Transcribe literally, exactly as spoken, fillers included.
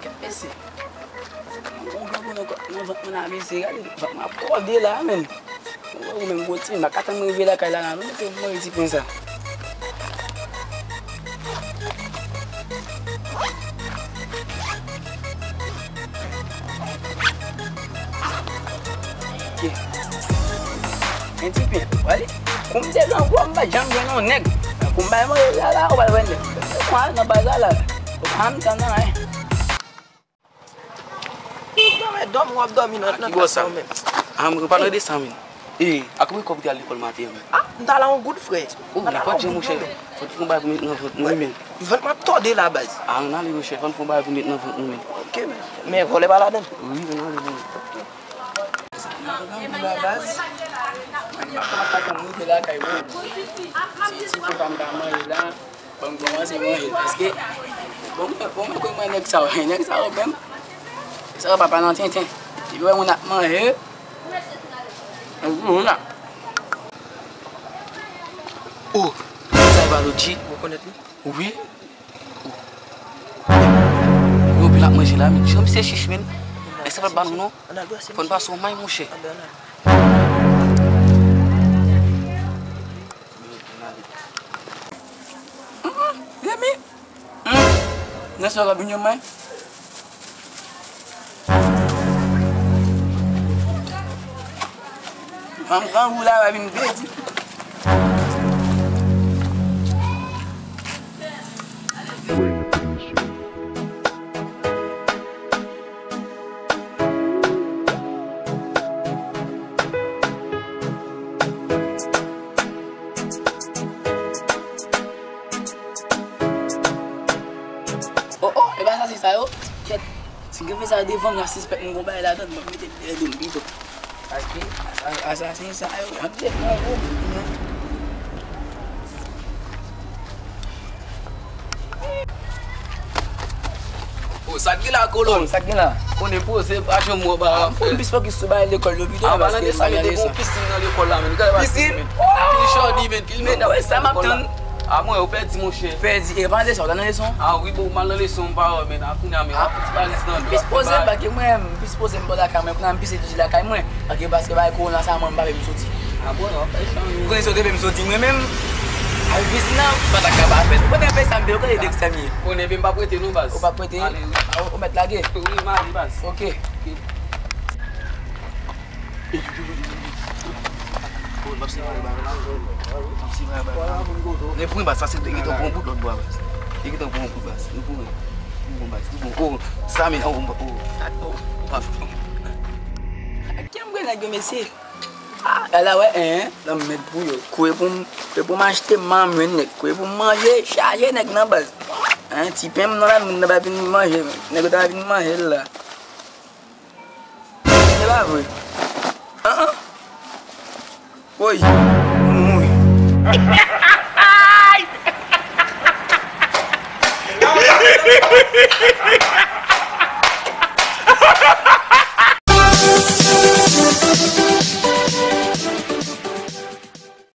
Kèt mesye. Mwen gon gwo nan vant mwen la, mesye. Gade, vant mwen ap kòde la, menm. Mwen wè ou menm gwo timoun, m pa ka tann mwen rive lakay la, la, non, mesye, pou mwen ti pen sa. Ok. Men ti pen, wale. Kou m te grangou, m pa t janm jwenn yon nèg. Kou m bay manje la, la, ou pral wè nèg. Mwen al nan baz la, la. Ou pa janm tann anyen. Ou dòmi, dòmi, w ap dòmi nan, nan klas sa ou menm. Ah, mwen pa nan desann, men. E, a konbyen kòb ou te al lekòl maten an, men? Ah, m t al a yon goud, frè. Oh, nenpòt jan, monchè. Fò n fè yon bagay pou met nan vant nou, men. Vant m ap tòde la, baz. Ah, ann ale, monchè. Fò n fè yon bagay pou met nan vant nou, men. Ok, men. Men vòlè pa ladan l. Wi, ann ale, men. Sa m ap tann pou la, baz. Mwen pa konn ap tann mwen rive lakay mwen. Ti, ti, ti, pa m ka manje la. Ban m kòmanse manje l, paske, bon, mwen, bon, mwen konn mwen nèg sa yo, nèg sa yo menm, sa yo pa pale nan tenten. Depi wè moun ap manje, nèg gwo la. Oh, sa e pa Lodji? Ou rekonèt li? Wi. Yo pil ap manje la, men. Jan misye chich, men. Nèg sa pa ba nou, non. Fò n pase yon may, monchè. Hum, hum, Remi. Hum. Nan sa w ap vin yon may. Fanm grangou la va vin pèdi. Oh, oh, e pa sa se sa yo? Kèt, si gen fè sa devan m, y a sispèk m gon bagay ladan, m ap mete l dèyè do m pito. Paske asa-, asasen sa yo, y ap devan yo. Oh, sa k gen la, kolonn? Oh, sa k gen la? Konnen poze pa janm wè ba. Ah, fò m plis fokis sou bagay lekòl yo pito, paske m pa nan leson. An palan de sa, men te gon pisin nan lekòl la, men. Gade pisin, men. Ki jòdi, men, ki men nan leson la. A mwen, ou pèdi, monchè. Pèdi, e pa nan leson, ou ta nan leson? Ah, wi, bon, m al nan leson, m pa wè, men, a kounye a, men, a fouti valiz nan do. Plis poze m, paske mwen, m plis poze m bò lakay mwen, kounye a m pise toujou lakay mwen. Paske, paske bagay kowona sa, mwen, m pa vle m soti. Ah, bon, non, fè chan, wi. Konnen si w te vle m soti mwen menm, avèk pisin nan, m pa ta ka pa fè. Ou konnen peyi sa m vle, ou konnen dèk sa m ye. Konnen vle m pa prete non, baz. Ou pa prete? Ale, wi. Ah, ou mèt lage? Wi, m ale, baz. Ok. Ok. Oh, m ap sere bagay la. M ap sere bagay la. Men pou mwen, baz, sa se te gentan pran yon bout lòt bò a, baz. Te gentan pran yon bout, baz. Men pou mwen. Pou mwen, baz. Pou mwen. Oh, sa men, oh, oh, oh. Ak kè m grenn nèg yo, mesye. Ah, la, la, wè, en, nan mèd pou yo. Kouri pou m, kouri pou m achte manmwen nèg. Kouri pou m manje, chaje nèg nan baz. En, ti pen m nan la, moun nan pa vin manje. Nèg yo ta vin manje l la. Se pa vre. An, an. Woy, m mouri.